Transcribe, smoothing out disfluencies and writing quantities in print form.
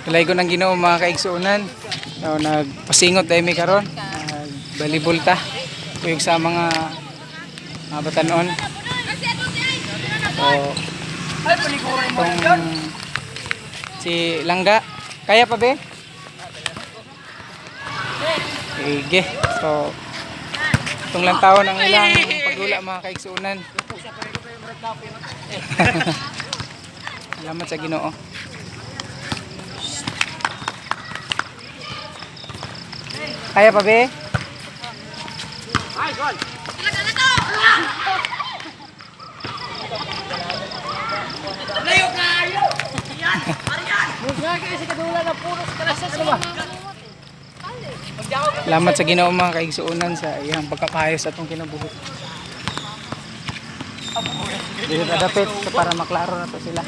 Kalaygo ng Ginoo, mga kaigsuonan. So, nagpasingot dahil mi karon. Nagbalibol ta. Kuyog sa mga batanon. So, itong si Langga. Kaya pa be? Sige. So, itong lang taon ang ilang pagula, mga kaigsuonan. Salamat sa Ginoo. Kaya pa be? Salamat sa Ginoo, mga kaigsuonan, sa iyang pagkakaayos sa atong kinabuhi. Dito na dapit so para maklaro na to sila.